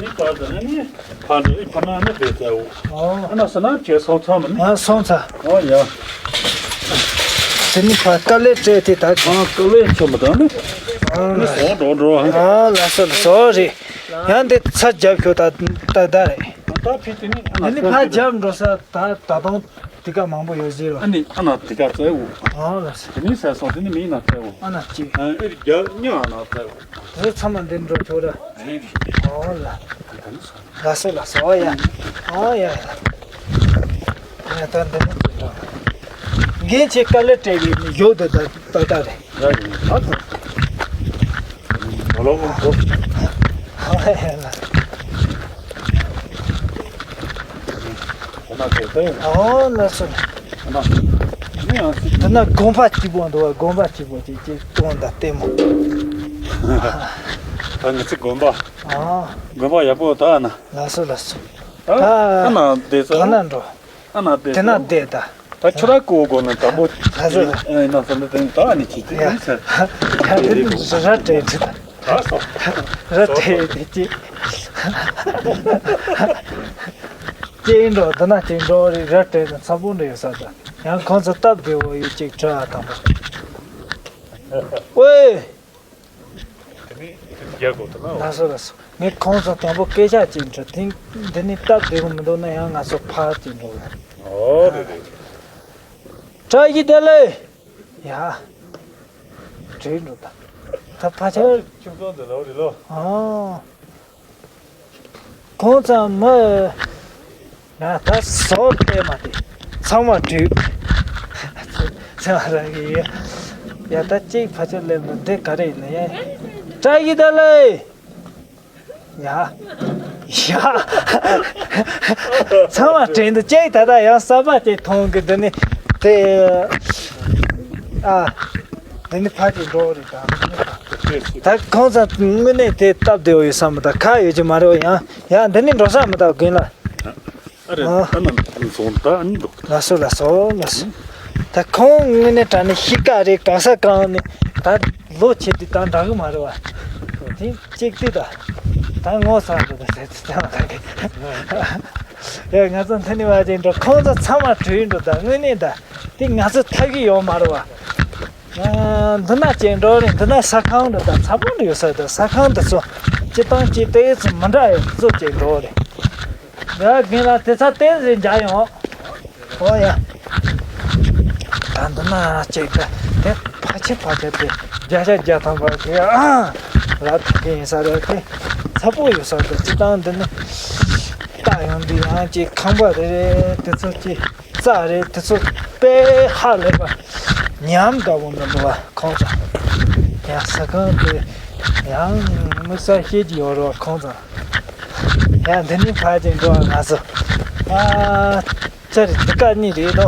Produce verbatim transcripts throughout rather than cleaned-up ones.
ནི་ཕར་འགྲོ་ཨི་ཕ་ན་ནི་བེ་ཙའོ། ཨོ། ཨ་ན་ས་ན་ཁྱེད་སོང་ཚང་མ་ནི། ཨ་སོང་ཚ། ཨོ་ཡ། དེ་ནི་ཕ་དཀའ་ལས་སྤྲད་དེ་ད། ཨ་དཀའ་ལས་ཆོ་མི་དང་ནི། ཨ་ནི་སོང་འགྲོ་འགྲོ་ཨ། ཨ་ལ་སོ་ལ་སོ་རེད། ཡང་འདི་ཚ་རྒྱབ་ཤོག་ད་ད་ད་རེད། ད་ཕི་དེ་ནི་ཨ་ན་དེ་ནི་ཕ་རྒྱབ་འགྲོ་ས་ད་ད་དུང་དེ་ག་མང་པོ་ཡོད་ཟེར་བ། ཨ་ནི་ཨ་ན་དེ་ག་བཙལ་འོ། ཨ་ལ་སོ། དེ་ནི་ས་སོང་དེ་ནི་མི་ན་བཙལ་འོ། ཨ་ན་ཅི། ཨ་ཨེ་རྒྱབ་ཉ་ཨ་ན་བཙལ་འོ། དེ་ཚང་མ་འདི་འགྲོ་ཆོག་ར། རེད་རེད། ཨོ་ལ། ད་ད་ནི་སོང་། ལ་སོ་ལ་སོ་ཡ། ཨོ་ཡ་ཡ། ཡ་ད་འདི་ནི་ཅི་འགྲོ། འགན་ཆེ་དཀའ་ལས་སྤྲད་པའི་ནི་ཡོད་དེ་ད་ད་ད་རེད། ར་ཡིན་ད་ད། ད་ལོ་མོ་ཁོ། ཨོ་ཡ་ལ། ཁོ་ན་དེ་ད་ཡིན། ཨོ་ལ་སོ་ལ། ཁོ་ན། ནི་ཡང་སྲིད། ད་ན་དགོན་པ་གཅིག་པོ་འདུག་བ། དགོན་པ་གཅིག་པོ་གཅིག་གཅིག་སྟོན་ད་ལྟད་མོ། ད་ངི་ཚེ་དགོན་པ། ཨ། དགོན་པ་ཡག་པོ་ད་ན། ལགས་སོ་ལགས་སོ། ད་ཨ་ན་བསྡད་ས། ག་ན་འགྲོ། ཨ་ན་བསྡད་ས། དེ་ན་བསྡད་ད། ད་ཁྱོད་ར་ཀོ་གོ་ན་དང་པོ། ལགས་སོ་ལགས། ཨ་ན་ས་འདི་དེ་ད་ཨ་ནི་ཅི་ཅི་ཡ། ཡིན་ས། ཡ་དེ་དེ་ར་སྤྲད་དེ་ད། ད་སོ། ར་སྤྲད་དེ་ཅི། ཅི་ཡིན་འགྲོ་ད་ན་ཅི་འགྲོ་རེད། ར་སྤྲད་ན་ཚ་པོ་འདྲ་ཡོད་ས་ད། ཡང་ཁོང་ཚོ་སྟབས་བདེ་བོ་ཡོད་ཅིག་དྲི་ཨ་དང་པོ། ཨོའེ། དེ་ནི་རྒྱག་དགོས་ད་ན། ལགས་སོ་ལགས་སོ། ངས་ཁོང་ཚོ་དང་པོ་སྐད་ཆ་ཅིག་འདྲི། དེ་འདི་ནི་སྟབས་བདེ་བོ་མི་འདུག་ན་ཡང་ང་ཚོ་ཕར་ཅིག་འགྲོ་དགོས། ཨོ་རེད་རེད། བཀྲ་ཤིས་བདེ་ལེགས། ཡ། བྲོས་འགྲོ་ད། ད་ཕ་ཆར། ཁྱིམ་ཚང་དེ་ལོ་རེད་ལོ། ཨོ། ཁོང་ཚང་མི། ང་ད་ཟོག་བལྟས་མ་དེ། ཚང་མ་བྲོས། ཚང་མ་རང་གི་ཡ། ཡ་ད་གཅིག་ཕ་ཆེར་སླེབས་ནས་འདི་ག་རེ་ཡིན་ན་ཡ། བཀྲ་ཤིས་བདེ་ལེགས། ཡ། ཡ། ཚང་མ་བྲོས་འདུག་གཅིག་ད་ལྟ་ཡང་གསར་པ་དེ་མཐོང་གི་འདི་ནི་དེ། ཨ། འདི་ནི་ཕ་གི་འགྲོ་རེད་ད། ད་ཁོང་ཚང་དངོས་གནས་དེ་སྟབས་བདེ་བོ་ཡོད་ས་མི་ད་ཁ་ཡོད་ཀྱི་མ་རེད་བ། ཡང་ཡང་འདི་ནི་འགྲོ་ས་མི་ད་དགོན་ལ། ཨ་རེ་ཨ། ཨ་ན་བཟུང་ད་ཨ་ནི་འགྲོ། ལགས་སོ་ལགས་སོ་ལགས་སོ། ད་ཁོང་དངོས་གནས་དྲང་གནས་གཤིས་ཀ་རེད། གང་ས་གང་ནས་ད་ལོ་ཆེ་དུས་ད་འདྲ་གི་མ་རེད་བ། དེ་གཅིག་དུས་ད་ད་ངོ་ཚ་འགྲོ་ད་ཟེར་ཚེ་ཚང་ད་གི། ཡ་ང་ཚོ་འདི་ནས་བ་ཅིག་འགྲོ། ཁོང་ཚོ་ཚང་མ་བྲོས་འགྲོ་ད་དངོས་གནས་ད་དེ་ང་ཚོ་ཐབས་ཀྱི་ཡོད་མ་རེད་བ། ཨ། འདི་ན་ཅིག་འགྲོ་རེད། འདི་ན་ཟ་ཁང་འདྲ་དང་ཚ་པོ་འདྲ་ཡོད་ས་རེད། ཟ་ཁང་འདི་ཚོ་སྤྱི་བཏང་ཅིག་ཏོག་ཙམ་མི་འདྲ་ཡོད་ཚོ་ཅིག་འགྲོ་རེད། ཡ་རྒན་ལགས་དེ་ཚ་ཏོག་ཙམ་མཇལ་ཡོང་། ཨོ་ཡ། ད་འདི་ན་ཅིག་ད་དེ་ཕལ་ཆེར་ཕལ་ཆེར་དེ་བརྒྱ་ཆ་བརྒྱ་ཐམ་པ་དེ་ཨ་ར་ཐུག་གི་ཡིན་ས་རེད། དེ་ཚ་པོ་ཡོད་ས་རེད། སྤྱི་བཏང་འདི་ནི་ལྟ་ཡོང་དུས་ཡང་ཅིག་ཁང་པ་རེ་རེ་དེ་ཚོ་ཅིག་རྩྭ་རེད། དེ་ཚོ་དཔེ་ཧ་ལས་པ་ཉམས་དགའ་བོ་མི་འདུག་བ། ཁོང་ཚོ་ཡང་ཟ་ཁང་དེ་ཡང་དམིགས་བསལ་བཤད་ཀྱི་ཡོད་རེད་བ། ཁོང་ཚོ་ཡང་འདི་ནས་ཕར་ཅིག་འགྲོ་བ། ང་ཚོ་ཨ་ཅར་འདི་ཀ་གཉིས་རེད་དོ།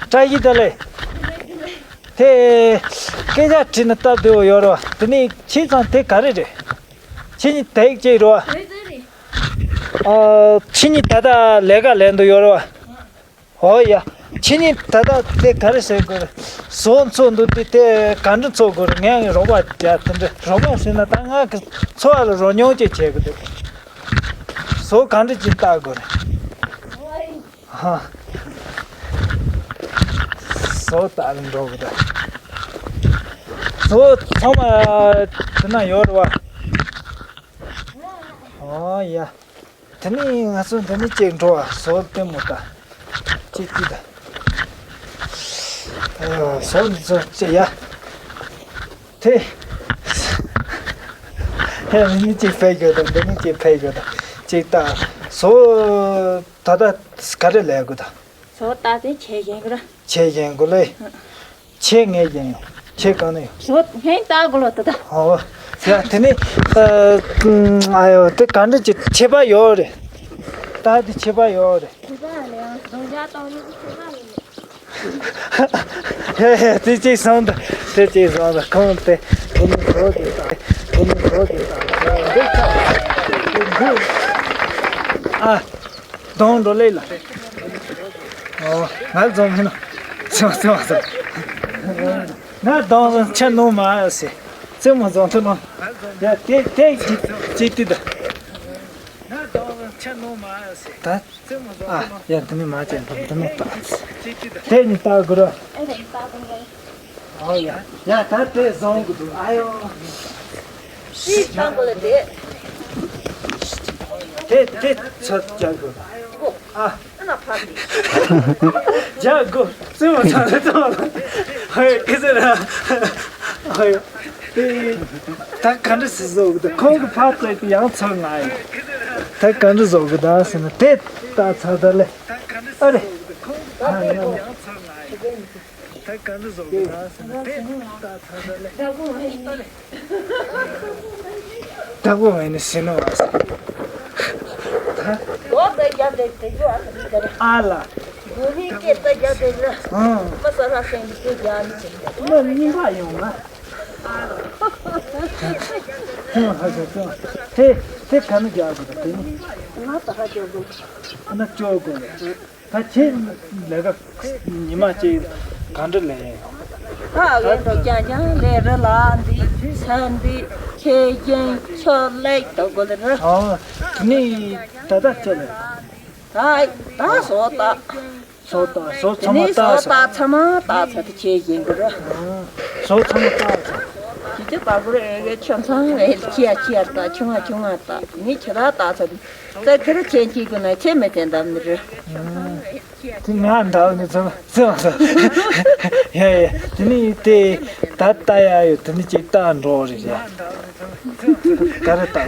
བཀྲ་ཤིས་བདེ་ལེགས། དེ་སྐད་ཆ་དྲིས་ན་སྟབས་བདེ་བོ་ཡོད་རེད་བ། དེ་ནས་ཁྱེད་ཚང་དེ་ག་རེ་རེད། ཁྱེད་གཉིས་དེག་ཅིག་རེད་བ། ཨ་ཁྱེད་གཉིས་ད་ལྟ་ལས་ཀ་ལས་འདུག་ཡོད་རེད་བ། ཨོ་ཡ། ཁྱེད་གཉིས་ད་ལྟ་དེ་ག་རེ་ཟེར་དགོས་རེད། ཟོག་འཚོ་འདུག་དུས་དེ་ག་འདྲ་འཚོ་དགོས་རེད། ངས་རོགས་པ་རྒྱག་དེ་འདྲ། རོགས་པ་ཟེར་ན་ད་ང་གི་འཚོ་བ་ལ་རོལ་མྱོང་ཅིག་བྱེད་དགོས་འདུག་ཟོག་ག་འདྲ་ཅིག་བལྟ་དགོས་རེད། ཧ། ཟོག་བལྟ་རུ་འགྲོ་དགོས་ད། ཟོག་ཚང་མ་དེ་ན་ཡོད་རེད་བ། ཨོ་ཡ། དེ་ནས་ང་ཚོ་འདི་ནས་ཅིག་འགྲོ་བ། ཟོག་ལྟད་མོ་ལྟ། ཅིག་ཅིག་ད། ཨ། ཟོག་འདི་ཚོ་ཅིག་ཡ། དེ། ཧེ། འདི་ནས་ཅིག་ཕེབས་དགོས་ད། འདི་ནས་ཅིག་ཕེབས་དགོས་ད། ཅིག་ལྟ། ཟོག་ད་ལྟ་ག་རེ་ལས་དགོས་ད། ཟོག་ལྟ་དེ་ཆས་གཞན་གི་ར། ཆས་གཞན་གོ་ལེ། ཨ། ཆས་ངས་གཞན་ཡོང་། ཆས་གང་ནས་ཡོང་། ཟོག་ངས་ལྟ་དགོས་ལོ་ད་ད། ཨོ། ཡ་དེ་ནས་ཨ། ཨ་ཡོ་དེ་ག་འདྲ་ཅིག་ཁྱད་པར་ཡོད་རེད། ད་དེ་ཁྱད་པར་ཡོད་རེད། ཁྱད་པར་ལས་ཡང་ཟོག་རྒྱག་སྟངས་ཡོད་ཁྱད་པར་ཡོད། ཡ་ཡ་དེ་ཅིག་སོང་ད། དེ་ཅིག་སོང་ད། ཁོང་དེ་དེ་ནས་ཟོག་དེ་ད་དེ་ནས་ཟོག་དེ་ད་འདི་ཁ་འདི་ཨ། གདོང་འགྲོ་ལེ་ལ། ཨོ། ང་རྫོང་མིན་ནོ། ཙེ་མ་ཙེ་མ་ཙེ། ང་གདོང་ཆ་ནོ་མ་ཟེ། ཙེ་མ་རྫོང་ཐུ་ནོ། ཡ་དེ་དེ་ཅི་ཅི་ཏི་ད། ད། ཨ། ཡ། དེ་ནི་མ་བྱས་དང་དེ་ནི་ད། དེ་ནི་ད་གུ་ར། ཨོ་ཡ། ཡ། ད་དེ་བཟང་གི་འདུག་ཨ་ཡོ། ཤི་ཆང་གོ་ལ་དེ། དེ་དེ་ཚོད་ཀྱང་གོ། ཨ། ཨ་ན་ཕ་དེ། ཇ་གོ། ཙེ་མ་ཚང་ཙེ་མ། ཧེ་ཀི་ཟེར། ཧེ། ད་ག་འདྲ་སེ་བཟོ་གི་འདུག་ཁོང་གི་ཕར་བཙལ་ཏེ་ཡང་ཚོར་ང་ཡིན། ད་ག་འདྲ་བཟོ་གི་འདུག་ཟེར་ན་དེ་ལྟ་ཚར་ད་ལེ། ཨ་རེ། ད་ག་འདྲ་བཟོ་གི་འདུག་ཟེར་ན་དེ་ལྟ་ཚར་ད་ལེ། ཨ་རེ། ད་གོ་ངས་ནི་ཟེར་ནོ་བ་ཟེར། ད། གོ་ད་རྒྱབ་དེ་དེ་གོ་ཨ་ཟེར་ག་རེ། ཨ་ལ། གོ་ནི་སྐད་ད་རྒྱབ་དེ་ལ། ཨང་། མ་ས་ར་སེང་གི་སྐད་རྒྱག་ནི་ཟེར་གི། མ་རྙིང་པ་ཡོང་ན། ཨ་ལ། ཅུང་ཧ་ཟེར་ཅུང་། དེ་དེ་ག་ནི་རྒྱག་དགོས་ད་དེ་ནི། ང་ད་ཧ་ཅོ་དགོས། ཨ་ན་ཅོ་དགོས་ལ། ད་ཁྱེད་ལས་ཀ་ཉི་མ་གཅིག་གང་འདྲ་ལས་ཡིན། ཨ་ཡོད་འགྲོ་རྐྱང་རྐྱང་ལས་རི་ལ་འདི་ས་འདི་ཁྱེད་རྐྱང་ཆོ་ལེགས་དོ་གོ་ལེ་རི། ཨ། དེ་ནི་ད་ལྟ་ཅི་ལས། ད་ད་བཟོ་ད། བཟོ་ད་བཟོ་ཚང་མ་ད་བཟོ་ད་ཚང་མ་ད་ཚ་དེ་ཁྱེད་རྐྱང་གོ་རི། བཟོ་ཚང་མ་ད་བཟོ། ཁྱེད་ཚོ་ད་གོ་རི་ཨེ་གེ་ཆོ་ཚང་ཨེ་ཁྱེད་ཁྱེད་ད་ཆུང་ང་ཆུང་ང་ད་ནི་ཁྱེད་ད་ད་ཚ་དེ། ད་ཁྱེད་ར་ཆེན་གཅིག་གི་ན་ཆེ་མེད་ཅན་འདམ་ནི་རེད། དེ་ང་འདམ་ནི་ཚང་ཚང་ཚང་། ཡ་ཡ། དེ་ནི་དེ་ད་ལྟ་ཡ་ཡོད་དེ་ནི་ཅིག་ལྟ་འགྲོ་རེད་ཡ། ད་རེ་ད།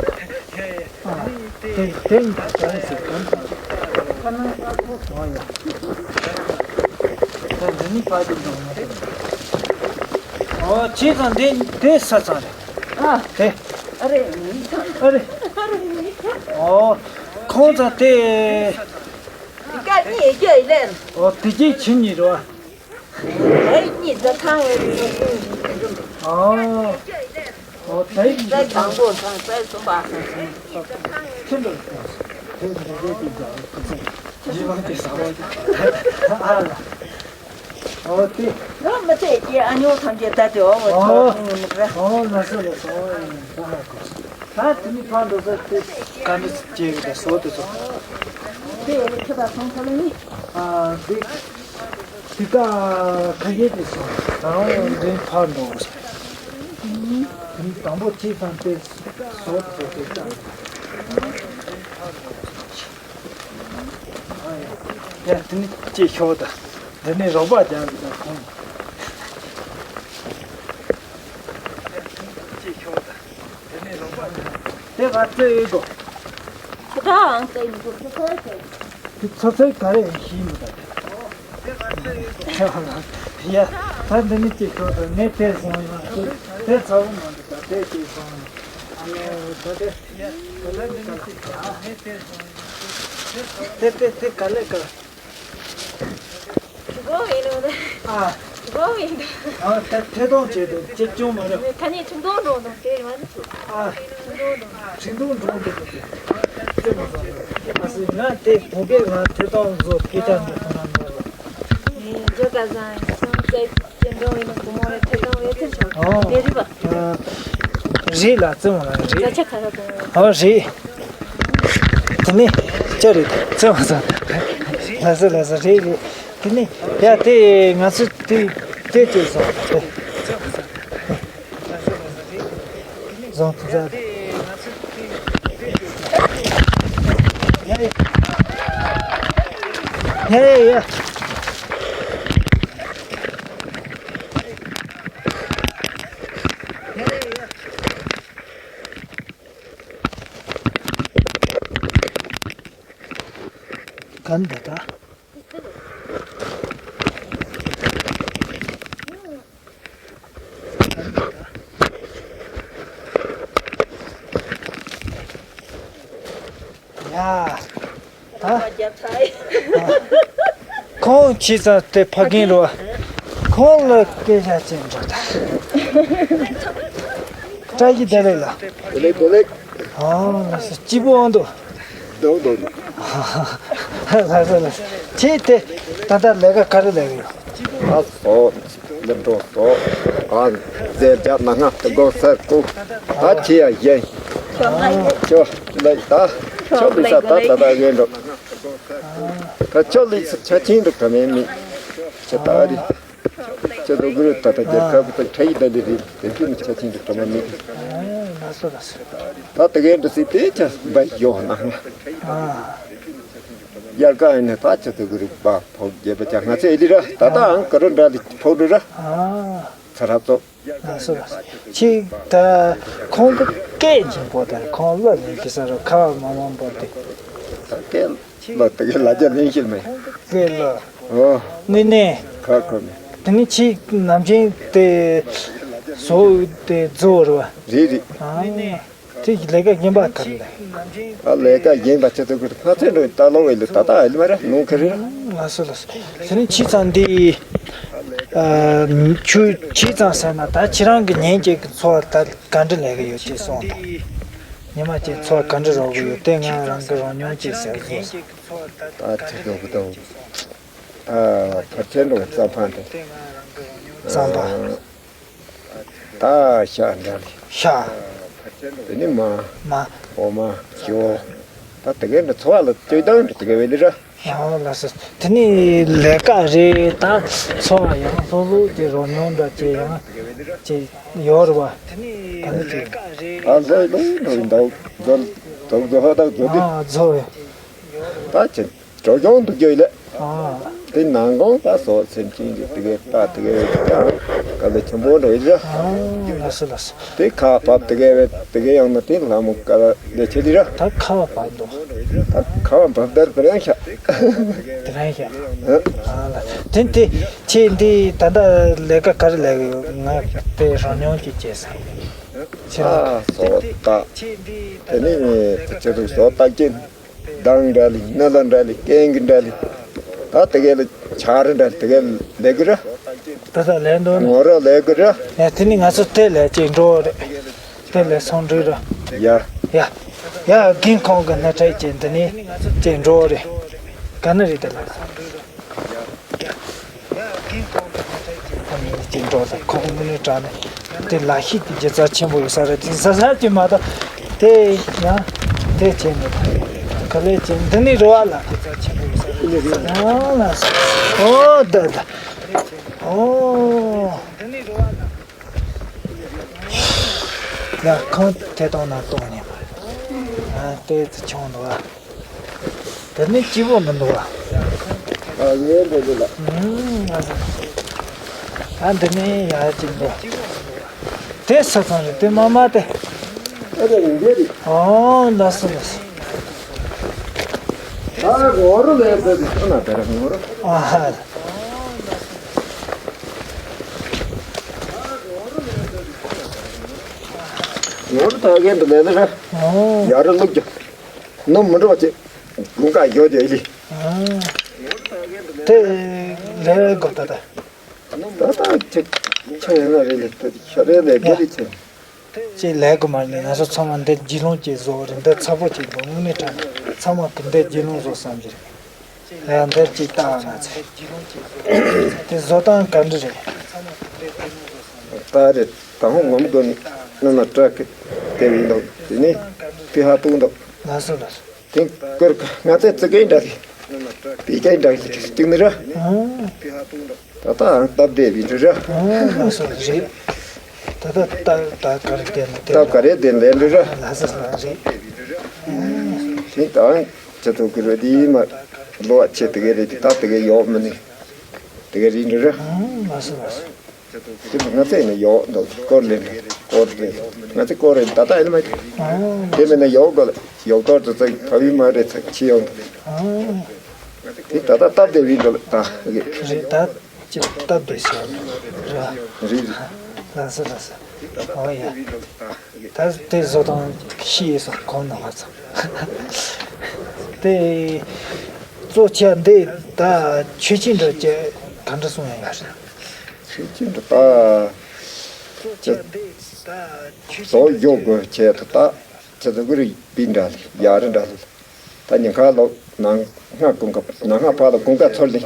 ཨ། དེ་དེ་ཡིན་ད་ད་རེ་ཟེར་གང་ད། ཨ་ཡ། ད་འདི་ནི་ཕ་གི་འགྲོ་ང་དེ། ཨོ་ཁྱེད་ཚང་དེ་དེ་ས་ཚང་རེད། ཨ། དེ། ཨ་རེ། ཨ་རེ། ཨ་རེ། ཨོ། ཁོང་ཚང་དེ། ཀ་གཉིས་རྒྱ་ཡི་ལན། ཨོ་དེ་གྱིས་ཁྱིམ་གཉིས་རེད་བ། ཨེ་གཉིས་ཟ་ཁང་ཡོད་རེད། ཨོ། ཨོ་དེ་གཉིས་ཟ་དང་པོ་དང་ཟ་གསུམ་པ་ཟ་ཟིན། ཁྱིམ་དུ་དེ་འདྲ་རེད་དེ་ཟ་བ་ཁོ་ཚོ་ཡིད་དབང་དེ་ཟ་བ་ཨ་ལ། ཨོ་དེ། ཡང་མི་ཚེ་སྐྱེལ་ཨ་ཉོ་ཐམས་ཅད་ལྟ་དེ་འོ་འོ་ཨོ། ཆོག་ཡོང་མི་འདྲ། ཨོ་ལ་སོ་ལ་སོ་ཨོ་ཡིན་ད་ཧ་གོ། ད་དེ་ནི་ཕར་འགྲོ་ས་དེ་ག་འདྲ་སྐྱེལ་གི་ད་སོ་དེ་ཚོ། དེ་ཡོད་ལ་ཁྱོད་ད་སོང་ཁ་ལ་ནི། ཨ་དེ་དེ་ད་ཁ་ཡེ་དེ་སོ་ད་རང་རིན་ཕར་འགྲོ་གི་སོ། དེ་ནི་དང་པོ་ཅི་ཙམ་དེ་སོ་དེ་ཚོ་དེ་ཙམ། ཡ་དེ་ནི་ཅི་ཤོག་ད། འདི་ནི་རོགས་པ་རྒྱག་གི་ད་ཁོང་། ཅི་ཤོག་ད། འདི་ནི་རོགས་པ་རྒྱག་དེ་ང་རྩེ་ཡོད་དོ། ཁྱི་ཁའང་རྩེ་ཡིན་དོ་ཁྱི་ཁའི་རྩེ། དེ་ཚོ་ཚོའི་ག་རེ་ཡིན་ཤེས་མི་ད། ཡ་ད་འདི་ནི་ཅི་ཤོག་ད་ངས་དེར་སོང་ཡོང་དེ་ཚ་བོ་མ་འདུག་ད་དེ་ཅི་སོང་ཡོང་ཨ་ལོ་ད་དེ། ཡ་ད་འདི་ནི་ཅི་ཤོག་ད་ངས་དེར་སོང་ཡོང་། དེ་དེ་དེ་ག་ལེ་ག། ཁྱི་གོ་ཡིན་ནོ་རེད། ཨ། ཁྱི་གོ་ཡིན་ད། ཨ་ད་ཐད་གཏོང་བྱས་ཏེ་ཅེ་ཅུང་མ་རེད། ཁ་ཉིན་ཁྲིན་ཏུའུ་འགྲོ་འདུག་དེ་རེད་བ། ཨ། ཁྲིན་ཏུའུ་འགྲོ་འདུག་ཁྲིན་ཏུའུ་འགྲོ་འདུག་ཅེ་མ་ཟ་ཨ་སི་ང་དེ་བོད་པའི་ང་ཐད་གཏོང་བཟོ་སྐད་ཆ་འདི་ཐོན་ན་འགྲོ་རེད། ཇོ་ཀ་ཟ་སང་ཙེ་ཅེ་འགྲོ་ཡིན་ནོ་བུ་མོ་རེད་ཐད་གཏོང་བས་ཐེ་ཆོག་ཨོ། དེ་རེད་བ། རེད་ལ་བཙོན་ལ་རེད། ད་ཆ་ཁ་ཁ་དང་། ཨོ་རེད། དེ་ནི་ཅི་རེད་བཙོན་ལ་ཟ། ལ་ཟ་ལ་ཟ་རེད་རེད། དེ་ནི་ཡ་དེ་ང་ཚོ་དེ་དེ་ཅི་བཟོ་རེད། བཟོ་ཐུབ་ས་རེད། ཡ་ཡ་ཡ་ཡ་ཡ། ག་འདི་ད། ཡ། ད། ཁོང་ཁྱི་ཚ་དེ་ཕ་རྒན་རོ། ཁོང་ལ་སྐད་ཆ་ཅན་འགྲོ་ད། བཀྲ་ཤིས་བདེ་ལེགས་ལ། བདེ་ལེགས་བདེ་ལེགས། ཨོ་ལགས་སོ་སྐྱིད་པོ་འོང་འདུག་འདུག་འདུག་འདུག་ལགས་སོ་ལགས་སོ། ཁྱེད་དེ་ད་ལྟ་ལས་ཀ་ག་རེ་ལས་ཀྱི་ཡོད། ཨ་སོ། སླེབས་འགྲོ་སོ། ཨ་རྫས་རྒྱབ་ན་ང་དུ་གོ་སར་ཀུ། ད་ཁྱེད་ཡ་ཡེ། ཁྱོད་ལ་ད། ཆོ་ལི་ས་ད་ད་ད་གེ་འགྲོ། ད་ཆོ་ལི་ས་ཆ་ཆེན་འགྲོ་ག་མེད་མི། ཆ་ད་རི། ཆ་ད་གུ་རུ་ད་ད་རྒྱལ་ཁབ་ད་ཁྲ་ཡི་ད་ལི་རི། དེ་ཀུན་ཆ་ཆེན་འགྲོ་ག་མེད་མི། ད་ད་གེ་འགྲོ་སི་དེ་ཆ་བ་ཡོ་ན། ཡར་ཀ་ཡིན་ན་ད་ཆ་ད་གུ་རུ་བ་ཕོག་རྒྱལ་པ་ཆ་ང་ཚེ་ཨེ་ལི་ར། ད་ད་ཨང་ག་རུ་འདྲ་ལི་ཕོག་རུ་ར། ཚ་རབ་ཏོ། ལགས་སོ་ལགས་སོ། ཅིག་ད་ཁོང་གི་སྐད་ཅིག་པོ་དང་ཁོང་ལ་ནི་གི་ས་རུ་ཁ་མ་མང་པོ་དེ། ད་སྐད་ལ་དེ་གའི་ལ་རྒྱ་ལེན་ཤེས་མེད། སྐད་ལ། ཨོ། ནི་ནས། ཁ་ཁོ་ནི། དེ་ནི་ཅིག་ནམ་རྒྱུན་དེ་བཟོ་དེ་རྫོ་རུ་བ། རེད་རེད། ཨ་ནི། དེ་ལས་ཀ་རྒན་པ་ག་རེ་ལས། ཨ་ལས་ཀ་རྒན་པ་ཆེ་ཐུབ་ཀྱི་ང་ཚོའི་འགྲོ་ད་ལོ་བས་ལ་ད་ད་ཨ་ལི་མ་ར་ནོ་ཁ་རེ། ལགས་སོ་ལགས་སོ། དེ་ནི་ཕྱི་ཚང་འདི། ཨ། ཆུ་ཕྱི་ཚང་ཟེར་ན་ད་ཁྱེད་རང་གི་ཉིན་གཅིག་གི་འཚོ་བ་ད་ག་འདྲ་ལས་ཀྱི་ཡོད་ཅེས་གསུངས་དང་། ཉི་མ་གཅིག་འཚོ་བ་ག་འདྲ་རོལ་གྱི་ཡོད་དེ་ང་རང་གི་རང་མྱོང་གཅིག་ཟེར་དགོས། ད་ཆེ་ཐུབ་ཀྱི་དང་། ད་ཕར་ཆེན་འགྲོ་རྩམ་ཕང་དེ། རྩམ་པ། ད་ཤ་འདྲ་ལི། ཤ། དེ་ནི་མ། མ། འོ་མ། ཞོ། ད་དེ་གའི་འདྲ་འཚོ་བ་ལ་སྤྱོད་སྟངས་འདྲ་དེ་གའི་བས་ལི་ར། ཨ་ལགས་སོ། དེ་ནི་ལས་ཀ་རེད་ད་འཚོ་བ་ཡང་སོ་སོ་གི་རོ་མྱོང་འདྲ་ཅེ་ཡང་ཅེ་ཡོད་རེད་བ། ག་ནི་ཅེ། ཨ་ལོ་ལོ་ལོ་འདའ་འདའ་འདའ་འདའ་ཧ་ད་འདའ་འདི། ཨ་འཚོ་བའི། ད་ཅེ། གྲོ་གྱོང་དུ་རྒྱུ་ལ། ཨ། དེ་ནང་གོང་ད་སོ་སེམས་ཅན་གྱི་དེ་གའི་ད་དེ་གའི་ཀྱང་ག་ལ་ཆེན་པོ་འགྲོ་ཡི་ར། ཨ་ལགས་སོ་ལགས་སོ། དེ་ཁ་བབ་དེ་གའི་བས་དེ་གའི་ཡང་ན་དེ་ལ་མོ་ག་ལ་ཆེ་དི་ར། ད་ཁ་བབ་འདུག་ད་ཁ་བབ་བབ་དར་དེ་རང་ཤ། དེ་རང་ཤ། ཨ། ཨ་ལ་དེ་དེ་ཁྱེད་འདི་ད་ལྟ་ལས་ཀ་ག་རེ་ལས་ཡོད། ང་དེ་རང་མྱོང་གི་བྱས་ས་ཡིན། ཁྱེད་རང་ཨ་སོ་ད། དེ་ནི་ཁྱེད་རང་སོ་ད་ཀྱིན། མདང་འདྲ་ལི་སྣ་ལ་འདྲ་ལི་ཀེང་གི་འདྲ་ལི། ད་དེ་གའི་ལ་ཆ་རི་འདྲ་ལི་དེ་གའི་ལས་གི་ར། ད་ད་ལས་འདོན་ངོ་ར་ལས་གི་ར། ཡ་དེ་ནི་ང་ཚོ་དེ་ལས་ཅིག་འགྲོ་རེད། དེ་ལས་སོང་འགྲོ་ར། ཡ། ཡ། ཡ་རྒན་ཁོང་གི་སྣ་ཁྲལ་ཅན་དེ་ནི་ཅིག་འགྲོ་རེད། ག་ནི་རེད་དེ་ལ། ཡ་རྒན་ཁོང་གི་སྣ་ཁྲལ་ཅན་དེ་ནི་ཅིག་འགྲོ་ད་ཁོང་དངོས་གནས་དྲང་ནས། དེ་ལ་ཤི་དེ་རྒྱུ་རྩ་ཆེན་པོ་ཡོད་ས་རེད། དེ་ཟ་ཟ་གྱི་མ་གཏོགས་དེ་ཡང་དེ་བྱས་ནས་ག་ལེ་བྱས་འདི་ནི་རེ་བ་ལ་ཡང་ལ་ཨོ་ད་ད་ཨོ་ཡ་ཁང་དེ་དང་ན་གཏོང་ནས་ཨ་དེ་ཚོ་ཆུང་འདུག་ཨ། དེ་ནི་སྐྱིད་པོ་མི་འདུག་ཨ། ཨ་ངའི་འདོད་འདོད་ལ། ཨུམ། ང་ཚོ། ཨ་འདི་ནི་ཡ་གཅིག་འདུག་དེ་ས་ཚང་རེད་དེ་མ་མ་དེ། ཨ་དེ་ཡིན་གྱི་རེད། ཨོ་ལགས་སོ་ལགས་སོ། ཨ་ངོ་རུ་ལས་འདོད་དེ་ཁོ་ན་དེ་ར་ངོ་རུ། ཨ་ཧ། ངོ་རུ་ད་གེ་འདི་ལས་ལ་ར། ཨོ། ཡ་རུ་ལུག་རྒྱུ། ནུབ་མི་འགྲོ་བ་ཅིག་དགུན་ཁ་ཡོད་ཀྱི་ལི། དེ་ལས་དགོས་ད་ད། ད་ད་ཅིག་ཆ་ཡོད་ན་རེད་ལི་ཤ་རེད་ལས་དགེ་ལི་ཆེ། ཅིག་ལས་དགོས་མ་རེད། ང་ཚོ་ཚང་མ་འདི་རྒྱུས་ལོན་ཅིག་བཟོ་རེད། འདི་ཚ་པོ་ཅིག་འདུག་དངོས་གནས་དྲང་ཚང་མ་གི་འདི་རྒྱུས་ལོན་བཟོ་བསམ་གྱི་རེད། ཡང་འདིར་ཅིག་ལྟ་བ་ང་ཚོས་དེ་བཟོ་སྟངས་ག་འདྲ་རེད། ད་རེད་ད་ཧོང་ངོམ་དགོན་ནི་ནང་ན་བྲག་གི་དེ་ཡིན་འདུག་དེ་ནི་པི་ཧ་ཏུང་འདུག་ལགས་སོ་ལགས་སོ། དེ་ཀར་ང་ཚོས་ཙི་གེ་འདྲ་གི་པི་ཀའི་འདྲ་གི་ཅིག་ནི་ར། ཨང་། ད་ལྟའང་སྟབས་བདེ་བའི་འདྲ་ར། ཨང་། ལགས་སོ་རེད། ད་ལྟ་ད་ད་ག་རེ་བསྟན་ན་སྟབས་ག་རེ་བསྟན་ལས་འདྲ་ར། ལགས་སོ་ལགས་རེད། དེ་དང་ཅི་ཐུབ་ཀྱི་རེད་དེ་མ་ལོ་བ་ཆེ་དེ་གའི་རེད་དེ་ད་དེ་གའི་ཡོག་མི་ནི་དེ་གའི་རིགས་འདྲ་ར། ཨང་། ལགས་སོ་ལགས་སོ། དེ་ང་ཚོས་ནི་ཡོག་འདུག་སྐོར་ལེན་སྐོར་ལེན་ང་ཚོས་སྐོར་རེད་ད་ལྟ་ཡིན་མ་རེད། ཨང་། དེ་མིན་ན་ཡོག་ག་ལ་ཡོག་ཐོར་དུ་ཚགས་ཕ་བི་མ་རེད་ཚགས་ཕྱི་ཡོང་འདུག་ཨང་། དེ་ད་ལྟ་སྟབས་བདེ་བའི་འགྲོ་ལ་ད་རེད་ད་ཅི་སྟབས་བདེ་ཤོར་ར། རེད་རེད། ལགས་སོ་ལགས་སོ། ཨོ་ཡ། ད་དེ་བཟོ་སྟངས་ཤེས་ཡོད་སོང་གོང་ནང་བ་ཚང་། དེ་གཙོ་ཆེ་འདི་ད་ཆོས་ཅན་འདྲ་ཅེ་ག་འདྲ་གསུང་ཡ་ཡོད་རེད། ཆོས་ཅན་འདྲ་ད་ཅེ་གཙོ་ཡོད་དགོས་ཆེད་དུ་ད་ཅེ་ཟུག་རི་པི་འདྲ་ལི་ཡ་རི་འདྲ་ལི་ད་ཉིན་ཁ་ལོ་ནང་སྔ་ཀུན་ཀ་ནང་སྔ་ཕ་ལ་ཀུན་ཀ་ཚོར་ལི།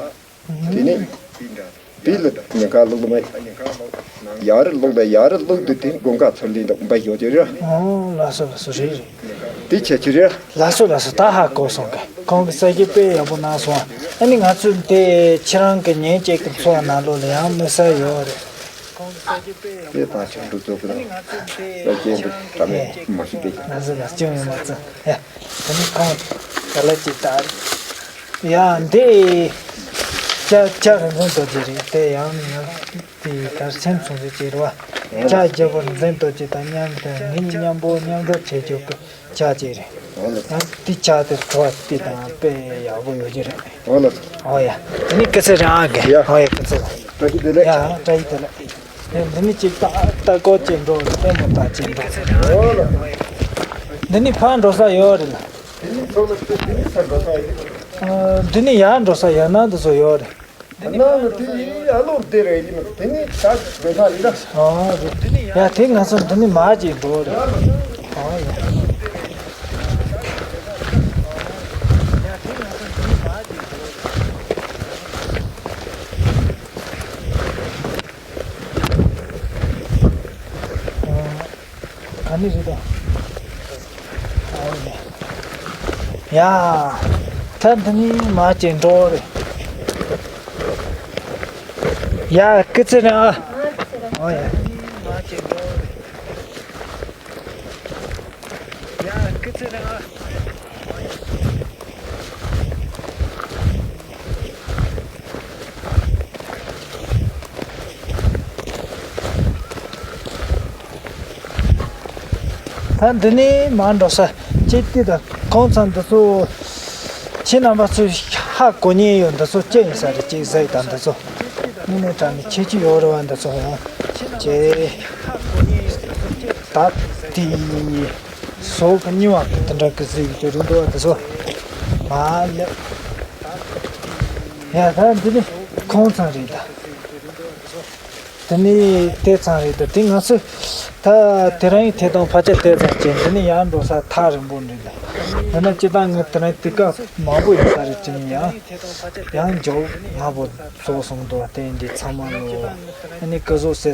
དེ་ནས་པི་ལ་ཉེན་ཁ་ལུག་ལ་མ་ཡ་རི་ལུག་ལ་ཡ་རི་ལུག་དུ་དེ་དགུན་ཁ་ཚུར་ལེན་དུ་འབའ་ཡོད་ཀྱི་རེད། ཨོ་ལགས་སོ་ལགས་སོ་རེད་རེད། དེ་ཆ་ཆི་རེད། ལགས་སོ་ལགས་སོ། ད་ཧ་གོ་སོང་གི། ཁོང་གི་ས་གཞི་དཔེ་ཡག་པོ་གནང་སོང་། ཨ་ནི་ང་ཚོས་དེ་ཁྱེད་རང་གི་ཉིན་གཅིག་གི་འཚོ་བ་ནང་ལོགས་ལ་ཡང་མི་ས་ཡོད་རེད། དེ་ད་ཆ་འགྲོ་ཚོད་ཀྱི་རང་ས་སྐྱེས་འདུག་ད་མེད་མ་ཤི་བས། ལགས་སོ་ལགས་སོ། ཅུང་ཡོད་མ་ཚོད་ཡ། དེ་ནི་ཁོང་ག་ལ་ཅིག་ད། ཡ་འདི་ཅ་ཅ་རིན་ཆེན་རྡོ་རྗེ་རེད། དེ་ཡང་ནི་ཡང་དེ་གར་སེམས་སོང་ཟེར་གྱི་རེད་བ། ཅ་རྒྱལ་པོ་རིན་ཆེན་རྡོ་རྗེ་དང་མཉམ་དུ་ངེད་གཉིས་མཉམ་པོ་མཉམ་འགྲོ་བྱེད་རྒྱུ་གི་ཅ་ཅིག་རེད། ཡང་དེ་ཅ་དེར་གོ་བ་དེ་དང་དཔེ་ཡག་པོ་ཡོད་ཀྱི་རེད། ཨོ་ཡ། དེ་ནི་སྐུ་ཚེ་རིང་ཨ་དགེ། ཡ། ཨོ་ཡ་སྐུ་ཚེ་རིང་། བཀྲ་ཤིས་བདེ་ལེགས། ཡ་བཀྲ་ཤིས་བདེ་ལེགས། ཡ་འདི་ནི་ཅིག་ལྟ་ལྟ་སྐོར་ཅིག་འགྲོ་རེད། ལྟད་མོ་ལྟ་ཅིག་འགྲོ་ཟེར་རེད། འདི་ནི་ཕར་འགྲོ་ས་ཡོད་རེད་ལ། དེ་ནི་ཚོགས་ལ་དེ་དེ་ནི་ས་འགྲོ་ས་ཡོད། ཨ་འདི་ནི་ཡར་འགྲོ་ས་ཡར་ན་འདི་ཚོ་ཡོད་རེད། ད་ནང་ལ་དེ་ཡི་ཨ་ལོ་དེ་རེད་ཡིན་ནོ། དེ་ནི་ད་འགྲོ་ས་རེད་ད། ཨ་རེད། ཡ་དེ་ང་ཚོ་འདི་ནི་མར་ཅིག་འགྲོ་རེད། ཨ་ཡ། ག་ནས་རེད་ད། ཡ། ད་འདི་ནི་མར་ཅིག་འགྲོ་རེད། ཡ་སྐུ་ཚེ་རིང་ཨ། ཨོ་ཡ། ཡ་སྐུ་ཚེ་རིང་ཨ། ད་འདི་ནས་མར་འགྲོ་ས་ཅིག་དེ་དང་ཁོང་ཚང་འདི་ཚོ་ཁྱེད་རྣམ་པ་ཚོས་ཧ་གོ་མཁན་ཡོད། འདི་ཚོ་ཅི་ཡིན་ས་རེད། ཅིག་ཟས་དང་འདི་ཚོ་དངོས་གནས་དྲང་ནས་ཁྱད་ཆོས་ཡོད་རེད་བ། འདི་ཚོ་ཡང་ཅེ་ད་དེ་ཟོག་གི་རྙིང་བ་དེ་འདྲ་གི་ཟིག་གི་རིང་དུ་བ་དེ་ཚོ་མ་སླེབས། ཡ་ད་འདི་ནི་ཁོང་ཚང་རེད་ད། དེ་ནི་དེ་ཚང་རེད་ད། དེ་ང་ཚོ་ད་དེ་རིང་ཐད་གཏོང་ཕལ་ཆེར་དེ་ཙམ་བྱས། འདི་ནི་ཡར་འགྲོ་ས་ཐག་རིང་པོ་འདྲ་འདུག་ཡིན་ན་སྤྱིར་བཏང་ངས་དེ་རིང་དུས་སྐབས་མང་པོ་ཡོད་ས་རེད། ཅི་ཡིན་ཡང་ཡང་མགྱོགས་མང་པོ་རྫོགས་སོང་འདུག་དེ་འདི་ཚང་མ་ལོ་ཨ་ནི་སྐུ་གཟུགས་ཟེར།